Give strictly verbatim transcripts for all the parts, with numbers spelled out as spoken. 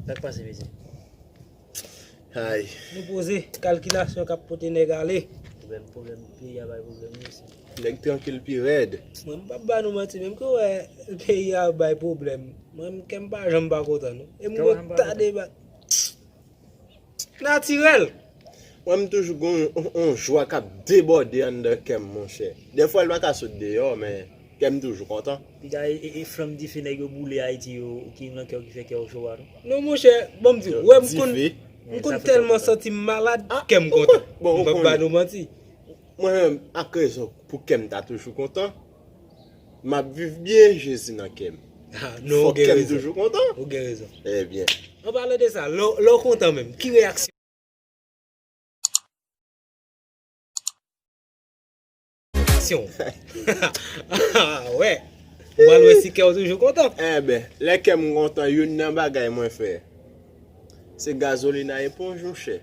Sa k pase, mesye? Ay. Nou poze kalkilasyon k ap pote nèg ale. Pwoblèm, pwoblèm, peyi a bay pwoblèm wi mesye. Nèg trankil pi rèd. Mwen m p ap ba nou manti, menm ke w wè peyi a bay pwoblèm, mwen m kè m pa janm pa kontan non. E m konn ta debat. Natirèl. Mwen m toujou gen yon, yon jwa k ap debòde anndan kè m monchè. Dèfwa l pa ka sot deyò men kè m toujou kontan. Piga e, e, e flanm dife nèg yo boule Ayiti yo ki nan kè w ki fè kè w cho a non. Non monchè, bon m di w, wè m konn m konn tèlman santi m malad, kè m kontan. M p ap ba nou manti. Mwen menm ak rezon pou kè m ta toujou kontan. M ap viv byen, Jezi nan kè m. Fòk kè m toujou kontan. Ou gen rezon. Ebyen. An palan de sa, lè w kontan menm, ki reyaksyon? Aksyon. Wè. Ou pral wè si kè w toujou kontan. Enben, lè kè m kontan, youn nan bagay mwen fè, se gazolin a eponj, monchè.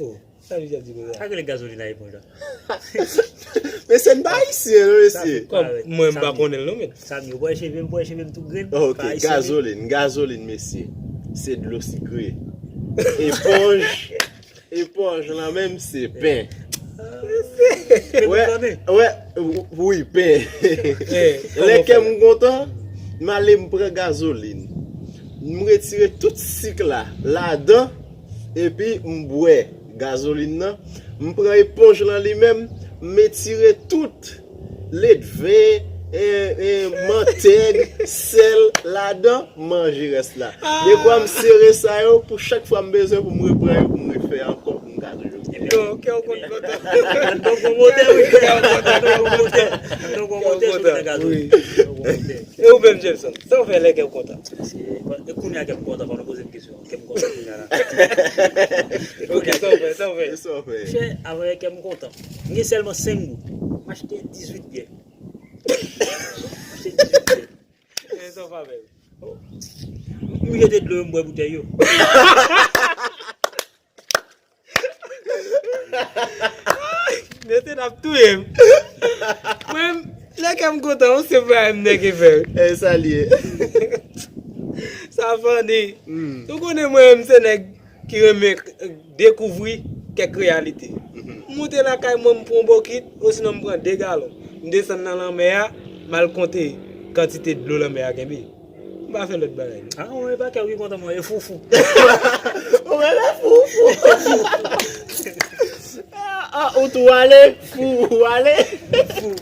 Oh, sa misye ap di konsa? Sa k rele gazolin a eponj la? Mesye, n pa ayisyen non mesye. Kòm mwen m pa konnen l non men. Sa m yo, pwè cheve m, pwè cheve m tou grenn. Ok, gazolin, gazolin mesye. Se dlo sikre. Eponj, eponj lan menm se pen. Wè, wè, wi, pen. Lè kè m kontan, m ale m pran gazolin. M retire tout sik la ladan, epi m bwè gazolin nan. M pran eponj lan li menm, m etire tout ledven, e, e, mantèg, sèl ladan, m manje rès la. Dekwa m sere sa yo pou chak fwa m bezwen pou m repran yo, pou m refè ankò, pou m ka toujou. Yo, kè w konn kontan. N ap pwomote wi. N ap pwomote. N ap pwomote sou nan gazolin. E ou menm, Jameson, sa w fè lè kè w kontan? E kounye a kè m kontan, fò nou poze m kesyon. Kè m kontan kounye a la. Ok, sa w fè, sa w fè? Sa w fè? Monchè, avè kè m kontan. M gen sèlman senk goud. M achte dizuit byè. M achte dizuit byè. E sa w fè avè l? M jete dlo yo, m bwè boutèy yo. Nete n ap touye m. Mwen, lè kè m kontan, yon senp bagay m nèk e fè. E sa l ye. Sa funny. Ou konnen mwen menm se nèg ki renmen dekouvri kèk reyalite. M moute lakay mwen, m pran yon bokit, osinon m pran de galon. M desann nan lanmè a, m al konte kantite dlo lanmè a genbe. M pa fè lòt bagay non. Ah, ou menm e pa kè w ki kontan mwen, e foufou. Ou menm e foufou. Ah, ah, ou tou ale, fou, ou ale. Fou.